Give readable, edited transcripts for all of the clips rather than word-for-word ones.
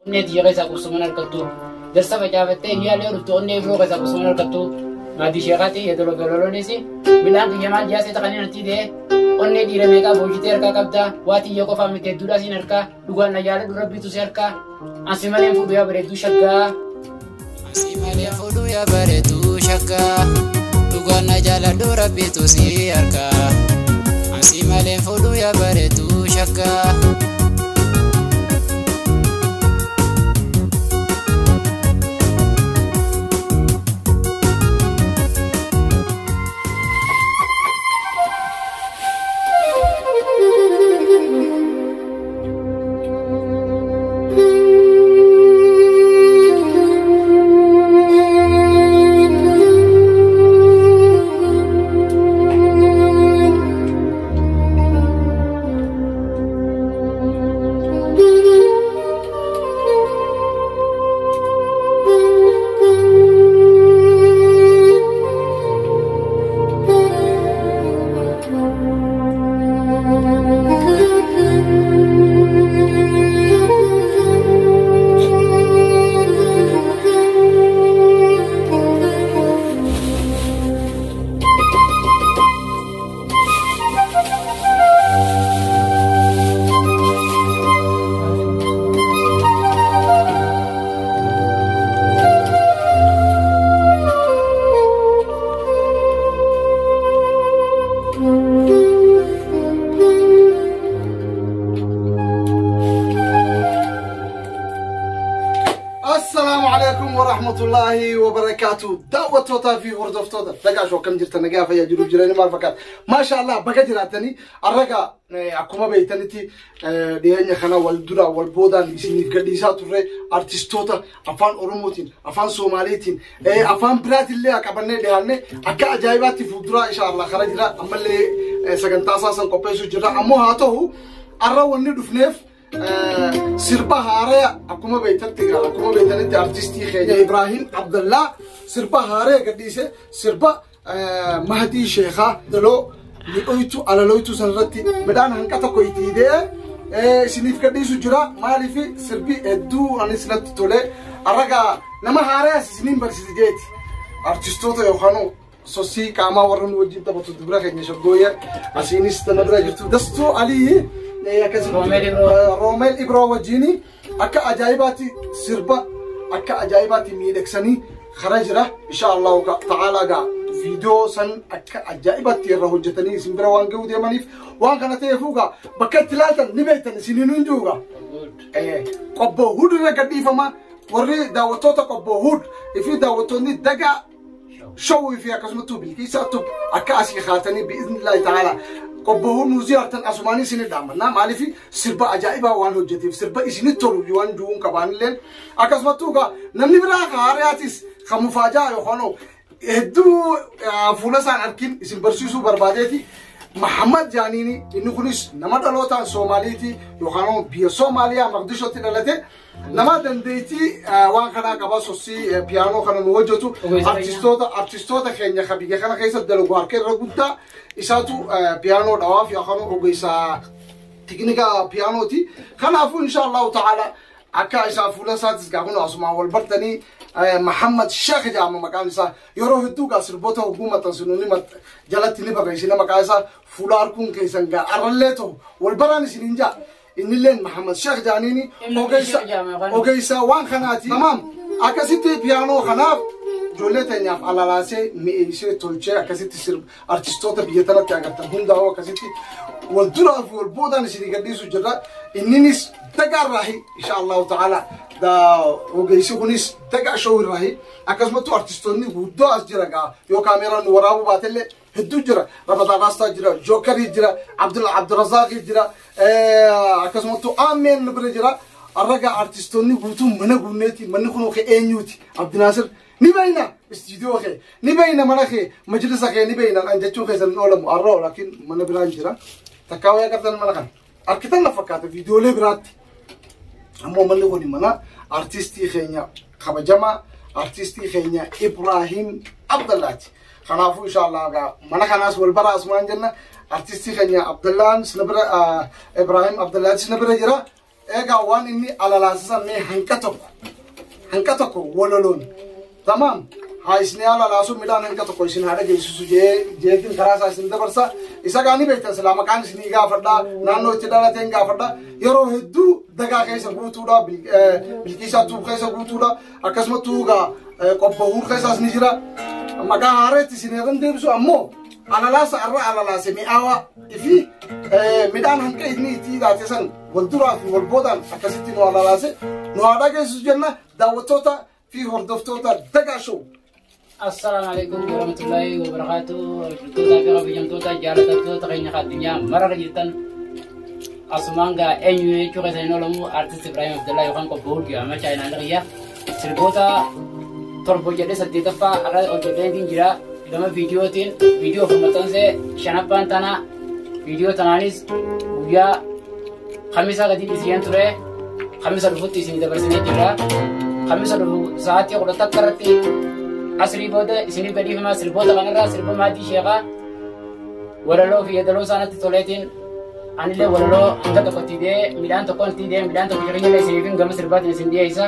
Onnee tiyya keessaa qubsuman harkattu. Darsa facaafattee inni yaallee dhuftu onnee biroo keessaa qubsuman harkattu. Maatii sheekaati yeedaloo galoloonis midhaan kiyya maal jaasee taqanii natti ta'e onnee dhiira meeqaa boojitee harkaa qabda waa tiyya qofaa miti hedduudhaa siin harkaa dhugaan na jaaladhu rabbitu si harkaa ansi malee fuudhu yaa bareedduu shaggaa. Ansi malee fuudhu yaa bareedduu shaggaa dhugaan na jaaladhu rabbitu si harkaa ansi malee fuudhu yaa bareedduu shaggaa. Assalaamu alaikum warahmatullaahi wabarakaatu. Daawwattootaa fi hordoftoota Dagaa akkam jirtan nagaa fayyaa jiruuf jireenya maal fakkaata? Maasha Allah baga jiraattanii arraga akkuma beektanitti dhiyeenya kana wal dura wal boodaan isiniif gadhiisaa turre artistoota afaan Oromootiin, afaan Soomaaliitiin, afaan biraatillee qabannee dhiyaanne akka ajaa'ibaatti fuulduraa insha Allah kara jira ammallee sagantaa isaa san qopheessuu jirra. Ammoo haa ta'u arra wanni dhufneef sirba haaraya akkuma beektanitti akkuma beektanitti artistii keenya Ibrahim Abdallaa sirba haaraya gadhiise sirba Mahdii Sheekhaa Daloo miidhoytu alaloytu sanarratti midhaan hanqa tokko itti hidhee isiniif gadhiisu jira maaliif sirbi hedduu anis natti tole arraga nama haarayaas isiniin barsiise jeeti artistoota yookaan sossii qaamaa warra nu wajjin taphatu dubra keenya shaggooyya asiinis tana bira jirtu dastuu alii Roomeel Ibroo. Roomeel Ibroo wajjin akka ajaa'ibaatti sirba akka ajaa'ibaatti miidhagsanii kara jira insha Allahu ta'ala gaa viidiyoo san akka ajaa'ibaatti irra hojjetanii isin bira waan ga'uu deemaniif waan kana ta'eefuu gaa bakka itti ilaaltan ni beektan isiniin hin jiru gaa. Qobboo Huud irra gadhiifama warri daawwattoota Qobboo Huud fi daawwattoonni Dagaa Showii fi akkasumattuu Bilqiisaa Tub akka asii kaatanii bi'iznillaahi ta'ala Qobboo Huud nuu ziyaartan asumaanii isinii dhaamanna maaliif sirba ajaa'ibaa waan hojjeteef sirba isinitti tolu waan du'uun qabaanillee akkasumattuu gaa namni biraa haariyaatis kan mufaajaa yookaan hedduu fuula isaan arkin isin barsiisuu barbaadeeti. Mahammad Jaaniini inni kunis nama dhalootaan Soomaaliiti yookaan biyya Soomaaliyaa Maqdishootti dhalate nama dandeettii waan kanaa qaba sossii piyaanoo kana nu hojjetu artistoota artistoota keenya kan biyya kana keessa dalagu harka irra guddaa isaatu piyaanoo dhawaaf yookaan ogeessa tiknika piyaanooti. Kanaafuu insha Allahu ta'ala akka isaa fuula isaatis gaafa asumaan wal bartanii Mahammad Sheekh jedhama maqaan isaa yeroo hedduu gaa sirboota hogguu maxxansinu ni jalatti ni barreessina maqaa isaa fuula harkuun keessan gaa arrallee ta'u wal baraan isiniin jaa innilleen Mahammad Sheekh jedhaniini ogeessa waan kanaati. Tamaam akkasitti piyaanoo kanaaf ijoollee teenyaaf alalaasee mi'eessee tolchee akkasitti artistoota biyya tanatti agartan hundaa'uu akkasitti wal duraa fi wal boodaan isinii gadhiisu jirra. Inninis Dagaarraahi insha Allahu ta'ala ogeessi kunis Dagaa Showirraahi akkasumattuu artistoonni guddoo as jira gaa yoo kaameeraan nu waraabuu baatellee hedduu jira Ramadaan Raastaa jira Jookarii jira Abdul Abdurazaaqii jira akkasumattuu Aameen nu bira jira arraga artistoonni guutuun mana guunneeti manni kun kee eenyuuti Abdinaasir ni beeyna istiidiyoo kee ni beeyna mana kee majlisa kee ni beeyna an jechuun keessan hin oolamu arra laakiin mana biraan jira takkaa wayaa qabdan mana kana arkitan na fakkaata viidiyoolee biraatti ammoo manni kun mana artistii keenya kabajamaa artistii keenya Ibrahim Abdallaati. Kanaafuu insha Allah gaa mana kanaas wal bara asumaan jenna artistii keenya Abdallaan sina bira Ibrahim Abdallaati sina bira jira. Egaa waan inni alalaasa mee hanqa tokko wololoon tamaam haa isin alalaasu midhaan hanqa tokko isin haa dhageessisu jeetiin karaa isaa isin dabarsa. Isa gaanii beektan silaa maqaan isinii gaafadhaa, naannoo itti dhalateen gaafadhaa. Yeroo hedduu Dagaa keessa guutuudha, Bilqiisaa Tuub keessa guutuudha, akkasumattuu gaa Qobbahuur keessaas ni jira. Maqaa haareetti isin irra deebisu ammoo alalaasa arra alalaase mi'aawaa fi midhaan hanqa inni itti hidhaate san wal duraa fi wal boodaan akkasitti nu alalaase nu haa dhageessisu jenna daawwattoota fi hordoftoota Dagaa Show. Assalaamu alaikum warahmatullahi wabarakatuh. Hordoftoota fi kabajamtoota jaalatamtoota keenya addunyaa mararra jirtan, asumaan gaa eenyu jechuu keessan hin oolamu. Artist Ibrahim Abdullah yookaan Qobboon jedhama chaayinaan qiyya. Sirboota 7 hojjedhee 8ffaa irra hojjedhee jira. Gama viidiyootiin viidiyoo of maxxansee shanaffaan tana. Viidiyoo tanaanis guyyaa Kamisa gadi dhiiseen ture. Kamisa dhufutti isin dabarsinee jira. Kamisa dhufu sa'aatii 11 irratti asrii booda isiniif gadhiifama. Sirboota kanarraa sirba maatii sheekaa walaloo fi yeedaloo isaanitti toleetiin anillee walaloo hanga tokko itti idee midhaan tokko itti idee midhaan tokko jireenya isiniif gama sirbaatiin isin dhiyeessa.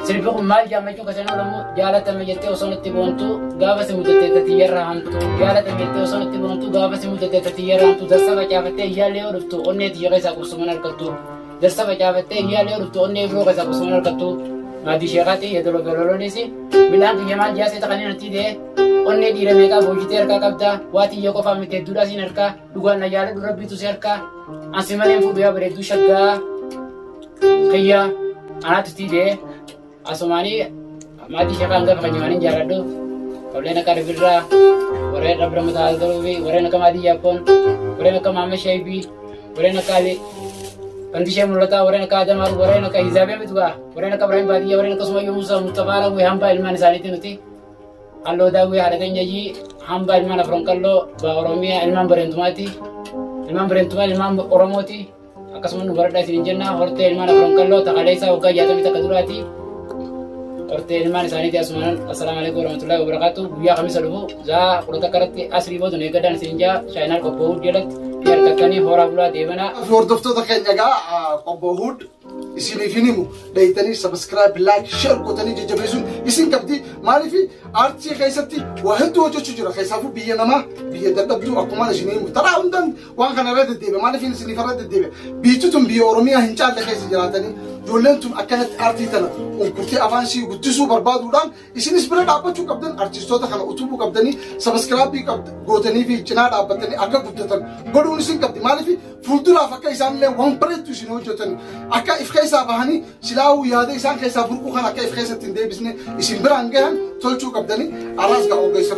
Sirbi kun maal jaamachuu keessan oolamu? Jaalatame jettee osoo natti boontu gaafa si mudattee tatiyyarra hamtu. Jaalatame jettee osoo natti boontu gaafa si mudattee tatiyyarra hamtu. Darsa facaafattee iyyaallee yoo dhuftu onnee tiyya keessaa qubsuman argattu. Darsa facaafattee iyyaallee yoo dhuftu onnee biroo keessaa qubsuman argattu. Maatii sheekaati yeedaloo fi waloloonis midhaan kiyya maal jaasee taqanii natti idee onnee dhiira meeqaa boojitee harkaa qabda. Waa tiyya qofaa miti hedduudhaa siin harkaa, dhugaan na jaaladhu rabbiitu si harkaa. Ansi malee fuudhu yaa bareedduu shaggaa kiyya anaatu tiidee. Asumaanii maatii sheekaa hangafa kan jimaaniin jaaladhu. Warreen akka Arbirraa, warreen Rabbi Mataa Aldaruufi, warreen akka maatii Jaappoon, warreen akka Maamma Sheebii, warreen akka Ali Fandishee Mul'ataa, warreen akka Adamaar, warreen akka Hizaabee Mitugaa, warreen akka Ibrahim Baadiyyaa, warreen akka Sumayyoo Musaa Mustafaa Rawwee hambaa ilmaan isaaniitti nuti. Halloo Daawwee haadha keenya jii hambaa ilmaan Afran Qalloo baa Oromiyaa ilmaan Bareentumaati. Ilmaan Bareentumaa ilmaan Oromooti. Akkasuma nu baradhaa isin jenna. Hortee ilmaan Afran Qalloo takaleessaa waggaa 61 duraati. Hortee ilmaan isaaniiti asumaan. Assalaamu alaikum warahmatullahi wabarakatuh. Guyyaa Kamisa dhufu zaa 11 irratti asrii booda nu eeggadhaan isin jaa chaayinaal qophaa'uu jalatti ni argattanii horaa bulaa deebanaa. Hordoftoota keenya egaa Qobbo Huud isiniif hin himu, dhayitanii subscribe, like, share gootanii jajjabeessuun isin qabdi. Maaliif aartii keessatti waa hedduu hojjechuu jira. Keessaafuu biyya namaa biyya dadhabduu akkuma isin himu taraa hundaan waan kana irra deddeebi'e. Maaliif isiniif irra deddeebi'e? Biyyi tun biyya Oromiyaa hin caalle keessa jiraatanii ijoolleen tun akkanatti aartii tana unkurtee afaan ishii guddisuu barbaaduudhaan isinis bira dhaabbachuu qabdan. Artistoota kana utubuu qabdanii subscribe gootanii fi cinaa dhaabbatanii akka guddatan godhuun isin qabdi. Maaliif fuulduraaf akka isaanillee waan bareeddu isin hojjetan akka if keessaa bahanii silaa'uu yaada isaan keessaa burquu kan akka if keessatti hin deebisne isin biraan gahan tolchuu qabdanii. Arraas gaa ogeessa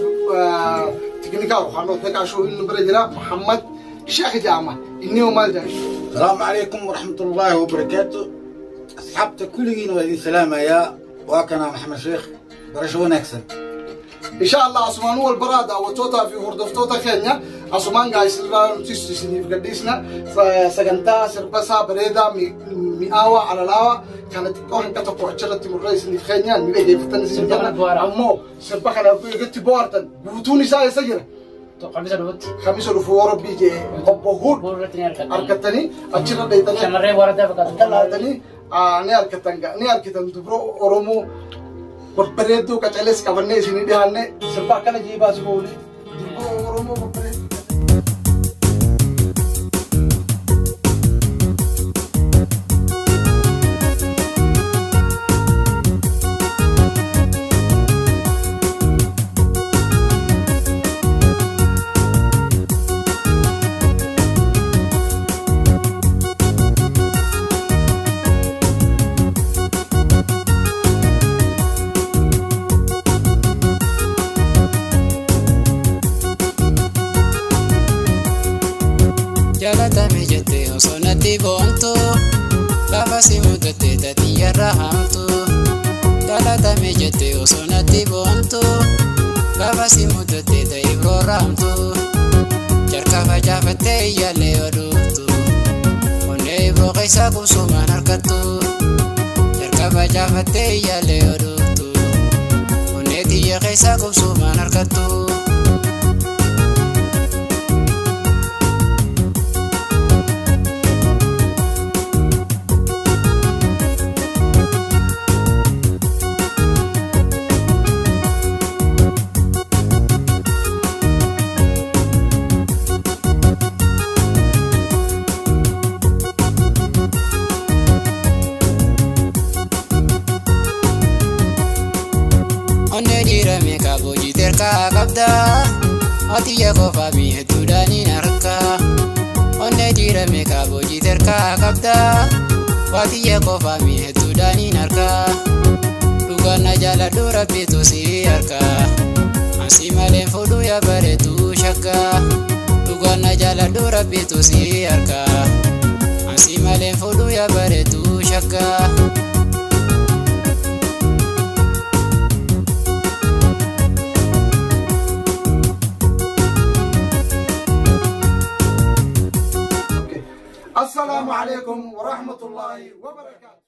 tiknikaa yookaan Dagaa Show inni bira jira Muhammad Sheekh jedhama. Inni hoo maal jedhama? السلام عليكم ورحمة الله وبركاته. أصحابتي كلين وإذن سلامة يا وكان محمد شيخ برشو نكسن. Insha Allah asumaanuu wal baraa daawwattoota fi hordoftoota keenya. Asumaan gaa isinirraa nuti isiniif gadhiisna. Sagantaa sirbasaa bareedaa mi'aawaa alalaawaa kana xiqqoo hanqa tokko achirratti murree isiniif keenya ni dhageeffatan isin Sirba kana jenna. bohaara. Ammoo sirba kana irratti bohaartan guutuun isaa eessa jira? Kamisa dhufutti. Kamisa dhufu yoo Rabbii jee Obbo Huud Irratti ni argattan. Argattanii achirra dheeytanii Shamarree waradaa fakkaatu. akka laaltanii ni argattan ni argitan. Dubro Oromoo babbareedduu qacalees qabannee isinii dhiyaanne sirba akkana jee baasu oole dubro Oromoo babbareedduu. Jaalatame jettee osoo natti boontu gaafa si mudattee tatiyyarra hamtu. Jaalatame jettee osoo natti boontu gaafa si mudattee ta'e biroorra hamtu. Jarka facaafattee iyyaallee yoo dhuftu onnee biroo keessaa qubsumaan argattu. Jarka facaafattee iyyaallee yoo dhuftu onnee tiyya keessaa qubsumaan argattu. Watiyya qofaa mi hedduudhaaniin harkaa. Onnee dhiira meeqaa boojii harkaa qabda. Watiyya qofaa mi hedduudhaaniin harkaa. Dhugaan na jaaladhu rabbitu si harkaa. Ansi maleen fuudhu yaa bareedu shakkaa. Dhugaan na jaaladhu rabbitu si harkaa. Ansi maleen fuudhu yaa bareedu shakkaa. Assalaamu alaikum wa rahmatullahi wa barakatuh.